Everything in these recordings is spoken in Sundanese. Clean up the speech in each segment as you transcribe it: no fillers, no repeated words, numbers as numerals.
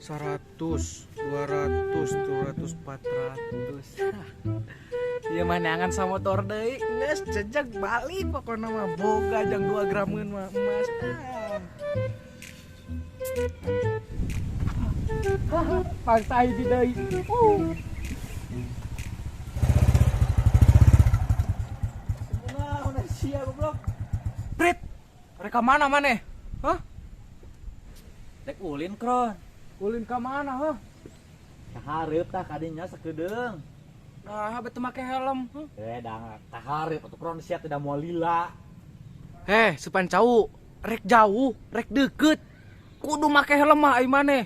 100, 200, 300, 400. Ieu mah neangan samotor deui, geus jejeg balik pokona mah boga jang 2 grameun mah emas. Pantai di deui. Sebenarnya sia goblok. Prit, rek ka mana maneh? Hah? Rek ulin, Kron. Ulin ka mana, hah? Kahareup tah kadinya sakedeung. Nah, betul make helm. Dang kahareup atuh Kron sia tidak mau lila. Heh, supan cau, rek jauh, rek deket. Kudu make helm mah ai maneh.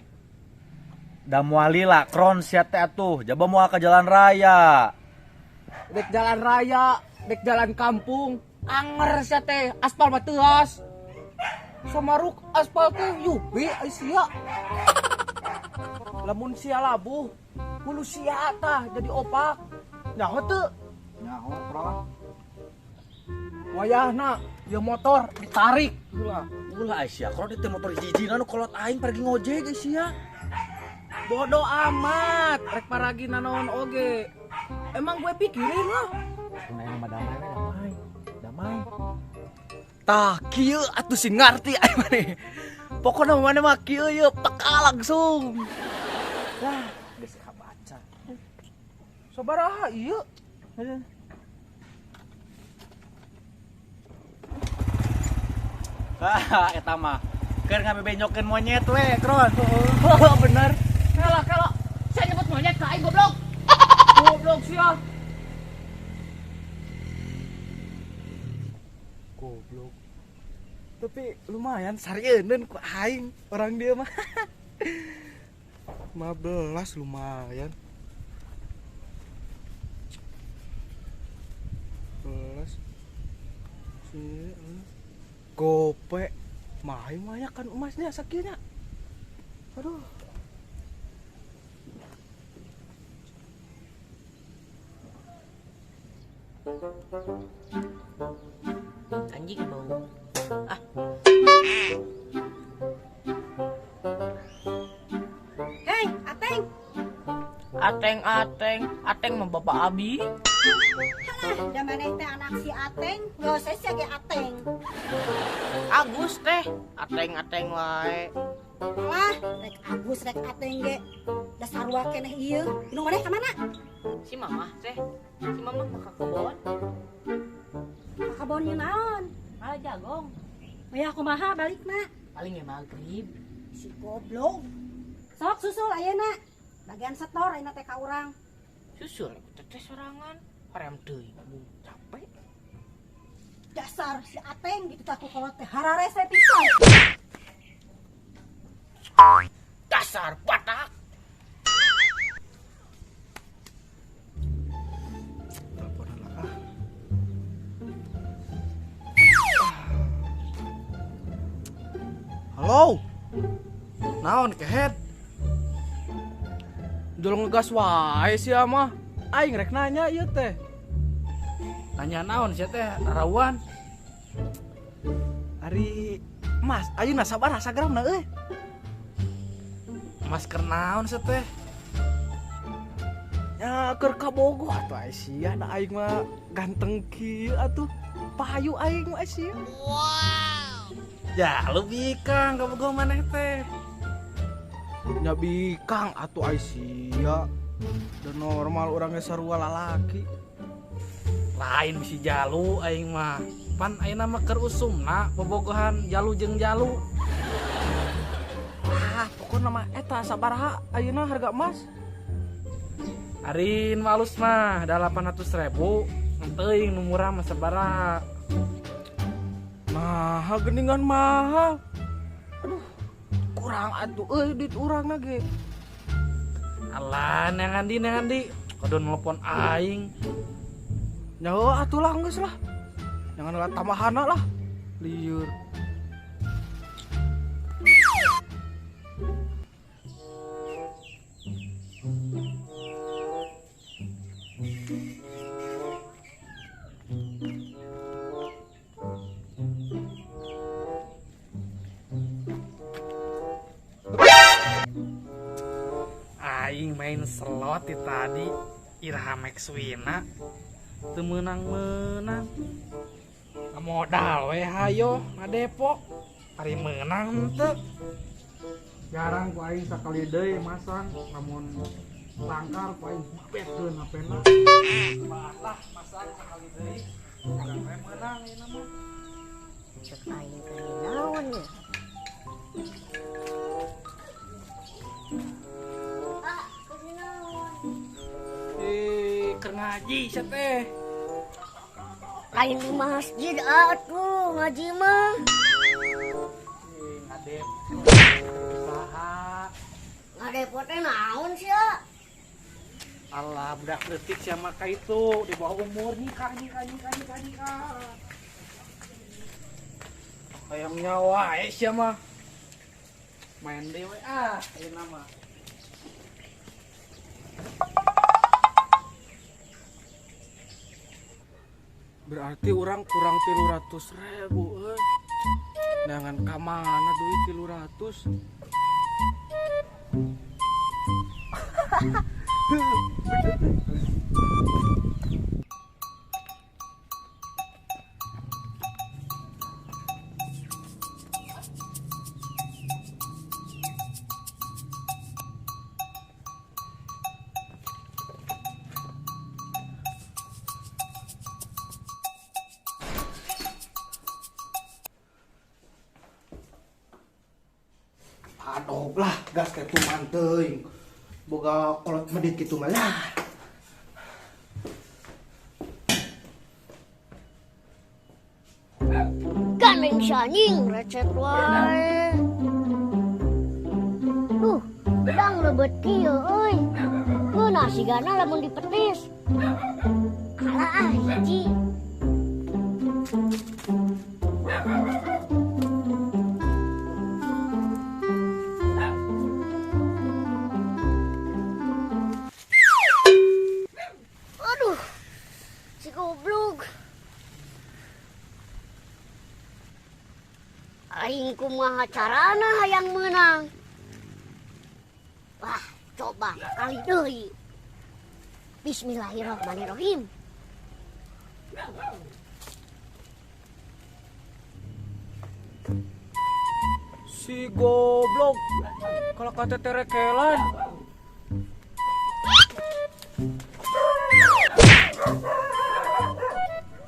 Da moal lila Kron sia teh atuh, jaba moal ka jalan raya. Rek jalan raya, rek jalan kampung, anger sia teh, aspal mah teuas. Samaruk aspal teh yupi ai sia. Lamun sia labuh, hulu sia tah jadi opak. Nyaho teu? Nyaho, Kron. Wayahna ieu motor ditarik heula. Ulah ai sia, Kron itu motor hiji-hijina nu kolot aing pergi ngojek ai sia. Bodoh amat, rek paragi nanaon oge. Emang gue pikirin lah. Nah, mah damai, damai. Damai. Tah kieu atuh sing ngarti ai maneh. Pokona maneh mah kieu ye peka langsung. Lah, geus kabaca. Sabaraha ieu? Ah, eta mah keur ngabebenyokeun monyet we, Kron. Heeh, bener. Kela, kela. Saya nyebut monyet ka aing goblok. Goblok sia. Goblok. Tapi lumayan sarieun ku aing orang dia mah. 15 lumayan. 11. Gope. Mah banyak kan emasnya sakinya. Aduh. Anjing bau. Ah. Hei, Ateng. Ateng, Ateng, Ateng mah bapak Abi. Halah, da maneh teh anak si Ateng, geus sia ge Ateng. Agus teh, Ateng Ateng wae. Alah, rek Agus rek Ateng ge. Da sarua keneh ieu. Indung maneh ka mana? Si mamah teh. Si mamah mah ka kebon. Ka kebon ieu naon? Malah jagong. Wayah kumaha balikna? Paling ya maghrib. Si goblok. Sok susul ayeuna. Bagian setor ayeuna teh ka urang. Susul teh sorangan. Parem deui, capek. Dasar si Ateng gitu tah ku kolot teh hararese pisan. Dasar batak. Teleponan lah ah. Halo. Naon kehed? Jol ngegas wae sia mah. Aing rek nanya ieu teh. Nanya naon sia teh rawan. Ari emas ayeuna sabaraha sagramna euy? Emas keur naon sia teh? Ya keur kabogoh atuh ai sia da aing mah ganteng kieu atuh. Payu aing mah sia. Wow. Ya lu bikang kabogoh maneh teh. Nya bikang atuh ai sia. Da normal urang ge sarua lalaki. Lain si jalu aing mah. Pan ayeuna mah keur usumna bobogohan jalu jeung jalu. Ah, pokona mah eta sabaraha ayeuna harga emas? Ari nu alus mah da 800.000, teuing nu murah mah sabaraha. Nah, geuningan mahal. Aduh, kurang atuh euy duit urangna ge. Alah, neangan di, kudu nelpon aing. Nyaho atuh lah geus lah. Jangan lah tambahana lah. Liur. Aing main slot di tadi iraha Max Wina teu meunang-meunang. Modal we hayo ngadepo ari meunang teu. Jarang ku aing sakali deui masang lamun tangkar ku aing mabetkeun hapena. Lah masang sakali deui urang we meunang ieu mah. Cek aing keur naon ye? Ah, keur naon? Keur ngaji sia teh. Lain di masjid atuh ngaji mah. Ngadep. Saha? Ngadep teh naon sia? Allah, budak leutik sia mah ka itu di bawah umur nikah nikah nikah nikah nikah. Hayang nyawa sia mah. Main deui we ah ayeuna mah. Berarti orang kurang 300.000 euy. Jangan ka mana duit 300. Aduh lah, gas kayak tuman teuing. Boga kolot medit kitu mah lah. Gandeng si anjing recet wae. Duh, bedang lebet kieu euy. Ngeunah sigana lamun dipetis. Kalah ah hiji. Aduh, si goblok. Aing kumaha carana hayang meunang. Wah, coba kali deui. Bismillahirrahmanirrahim. Si goblok kalau kata terekelan.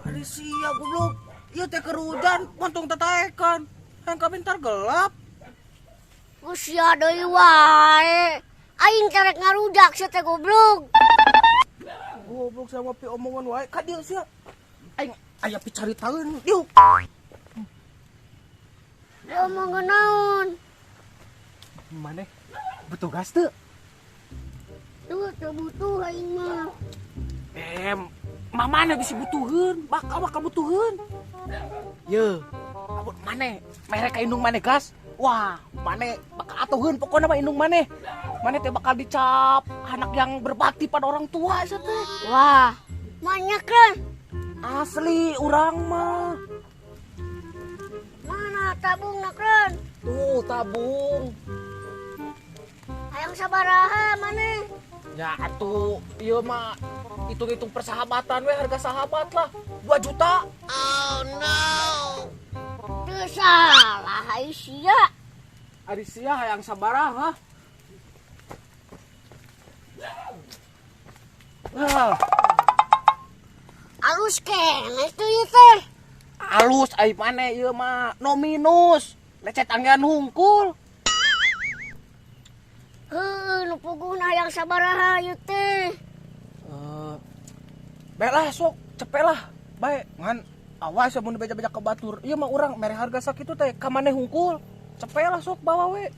Ada sia goblok. Ieu teh keur hujan, montong tataekan. Hayang kabeh ntar gelap. Usia deui wae. Aing terek ngarujak sia teh goblok. Goblok sama pi omongan wae ka dieu sia. Aing aya picaritaeun diuk. Omongan naon? Maneh butuh gas teu? Tuh, teu butuh aing mah. Mamana bisi butuheun, bakal bakal butuheun. Ye, abut maneh mere ka indung maneh gas. Wah, maneh bakal atuheun pokona mah indung maneh. Maneh teh bakal dicap anak yang berbakti pada orang tua sia teh. Wah, banyak kan? Asli urang mah. Mana tabung nak Ron? Tuh tabung. Hayang sabaraha maneh? Ya atuh ieu mah hitung-hitung persahabatan we, harga sahabat lah 2 juta. Oh no. Teu salah ai sia. Ari sia hayang sabaraha? Nah. Alus keneh tuh ieu teh. Alus ai maneh ieu mah no minus. Lecet anggean hungkul. Heuh, nu puguhna hayang sabaraha ieu teh. Bae lah sok, cepet lah. Bae ngan awas ya mun beja-beja ke batur. Ieu mah urang mere harga sakitu teh ka maneh hungkul. Cepet lah sok bawa we.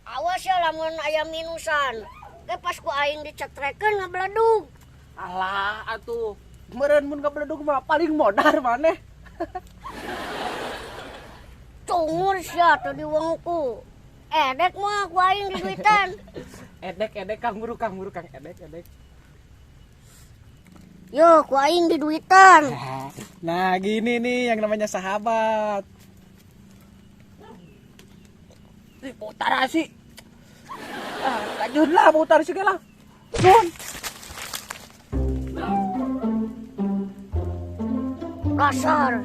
Awas ya lamun aya minusan. Ke pas ku aing dicetrekeun ngabeledug. Alah atuh. Meureun mun ngabeledug mah paling modar maneh. Cungur sia teu diwengku. Edek mah ku aing diduitan. Edek edek Kang Buru, Kang Buru, Kang edek edek. Yo, ku aing diduitan. Nah, gini nih yang namanya sahabat. Ih, putar sih. Ah, Lanjut lah putar sih lah. Nuhun. Dasar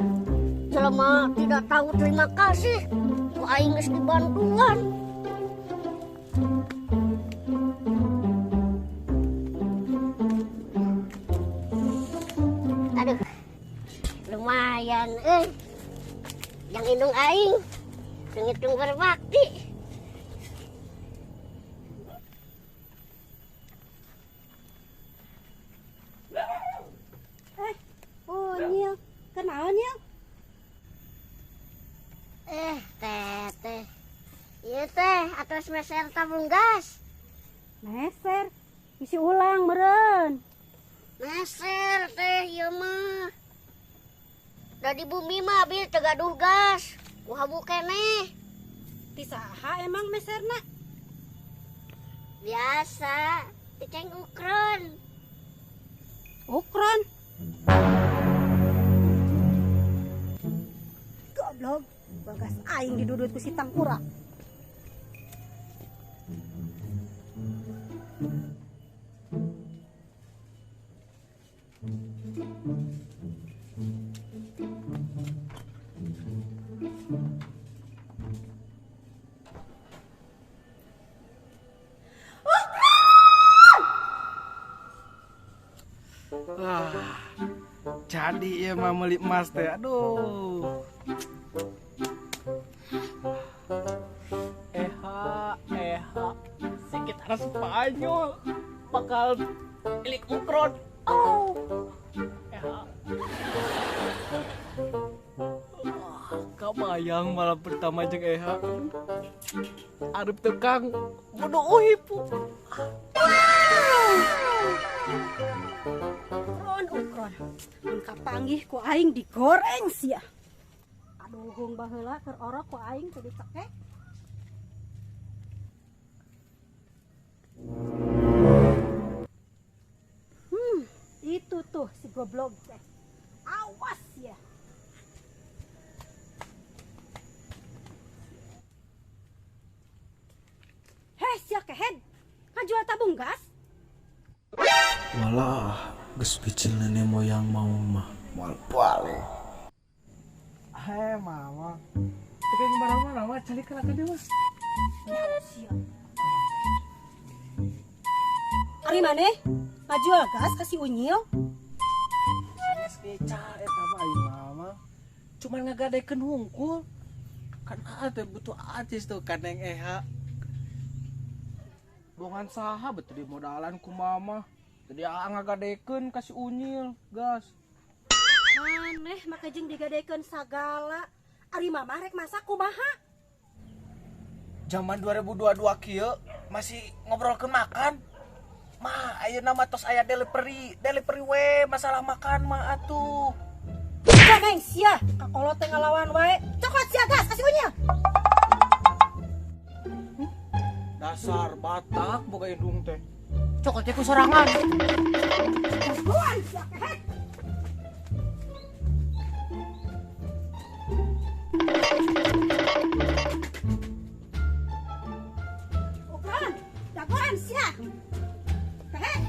jelema tidak tahu terima kasih. Ku aing geus dibantuan. Aduh. Lumayan euy. Yang indung aing ngitung berbakti. Eh, Unyil, kenaon Nyil? Eh, teteh. Ieu teh atos meser tabung gas. Meser, isi ulang meureun. Meser teh ieu mah. Da di bumi mah abi teu gaduh gas. Ku habu keneh. Ti saha emang meserna? Biasa, ti Ceng Ukron. Ukron. Goblok, bagas aing didudut ku si tangkurak. Wah, jadi ya mah meuli emas teh. Aduh. Eha, eha. Sekitar Spanyol bakal milik Ukron. Oh. Eha. Wah, kabayang malam pertama jeung Eha. Arep tukang bunuh uhipu. Ukron, ukron. Mun kapanggih ku aing digoreng sia. Aduh, baheula keur orok ku aing teu dicekek. Itu tuh si goblok teh. Awas ya. Heh, sia kehed. Ngajual tabung gas? Walah, geus bicil nenek moyang mau mah moal balik. Hei mama. Teu kemana-mana mah calik ka dia mah. Sia. Ari maneh ngajual gas ka si Unyil? Geus beca eta mah ai mama. Cuman ngagadekeun hungkul. Kan teh butuh artis tuh kan Neng Eha. Bongan saha betul di modalan ku mama. Jadi aa ngagadekeun ka si Unyil gas. Maneh make jeung digadekeun sagala. Ari mama rek masak kumaha? Zaman 2022 kieu masih ngobrolkeun makan. Mah ayeuna mah tos aya delivery, delivery we masalah makan mah atuh. Jameng sia, kakolot teh ngalawan wae. Cokot sia gas ka si Unyil. Dasar Batak boga indung teh. Cokot teh ku sorangan. Buruan sia kehed. Ukron, dagoan sia. Kehed.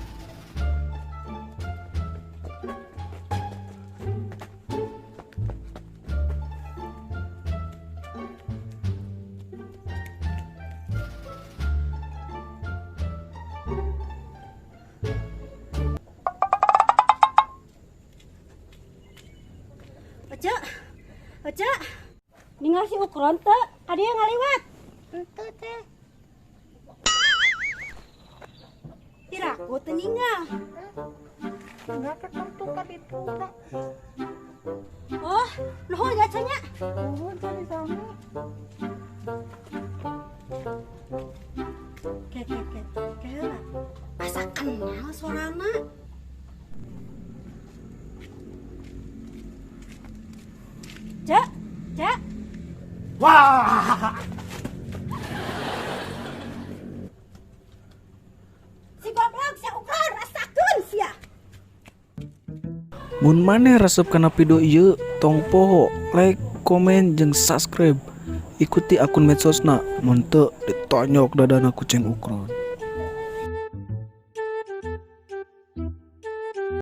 Ece, Ece, ningal si Ukron teu, ka dieu ngaliwat. Henteu teh. Piraku teu ningal. Enggak tertentu ka ditu teh. Oh, nuhun ya cenah. Nuhun sami-sami. Ke ke ke, ke heula. Asa kenal sorana. Cek, cek. Wah. Si goblok sia Ukron rasakeun sia. Mun maneh resep kana video ieu, tong poho like, komen jeung subscribe. Ikuti akun medsosna, mun teu ditonyok dadana ku Ceng Ukron.